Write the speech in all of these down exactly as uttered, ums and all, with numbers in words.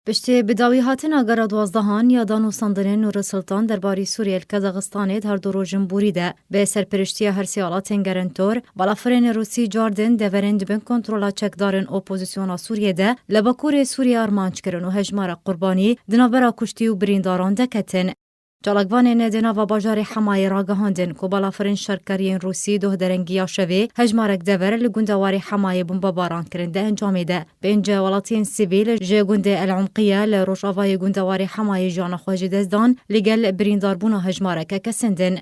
Piştî bi dawî hatina gera duwazdehan ya danûstandinên Nûrî Sultan derbarî Sûriyê li Kazaxistanê di her du rojên borî de bi serpiriştiya her sê welatên gerentor, balafirên Rûsî cardin deverên di bin kontrola çekdarên opozisyona Sûriyê de li bakurê Sûriyê armanc kirin û hejmara qurbanî di navbera kuştî û birîndaran de ketin. Çalakvanên di nava bajarê Hemayê ragihandin ku balafirên şerkeriyên Rûsî doh derengiya şevê hejmarek dever li gundewarê Hemayê bombebaran kirin. Di encamê de pênc welatiyên sivîl ji gundê El Umqiye li rojavayê gundewarê Hemayê jiyana xwe ji dest dan, li gel birîndarbûna hejmareke kesin din.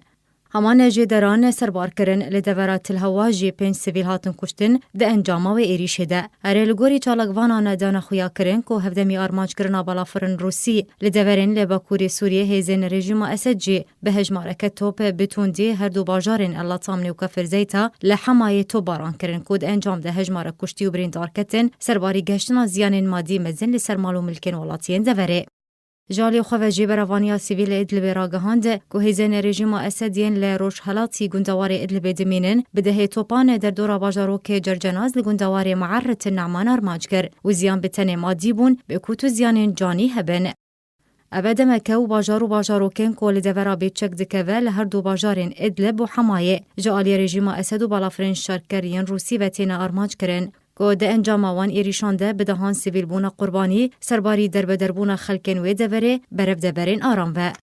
Heman jêderan serbar kirin. Li devera Til Hewa jî pênc sivîl hatin kuştin di encama wê êrîşê de. Erê, li gorî çalakvanan dane xuya kirin ku hevdemî armanckirina balafirên Rûsî li deverên li bakurê Sûriyê hêzên rejîma Esed jî bi hejmareke top bi tundî her du bajarên El Latamnê û Kefir Zeyta li Hemayê topbaran kirin ku di encam de hejmarek kuştî û birîndar ketin, serbarî gehiştina ziyanên madî mezin li ser mal û milkên welatiyên deverê. Ji alî xwe ve jî berevaniya sivîl li Idlibê ragihand ku hêzên rejîma Esed yên li rojhelatî gundewarê Idlibê dimînin, bi dehê topan derdora bajarokê Cercenaz li gundewarê Me'errit Ne'man armanc kir û ziyan bi tenê madî bûn, bê ku tu ziyanên canî hebin. Ev e demeke û bajar û bajarokên ku li devera bê çek dikeve li her du bajarên Idlib û Hemayê ji aliyê rejîma Esed û balafirên şerker yên Rûsî ve têne armanc kirin, ku di encama wan êrîşan de bi dehan sivîl bûne qurbanî, serbarî derbederbûna xelkên wê deverê berev deverên aram ve.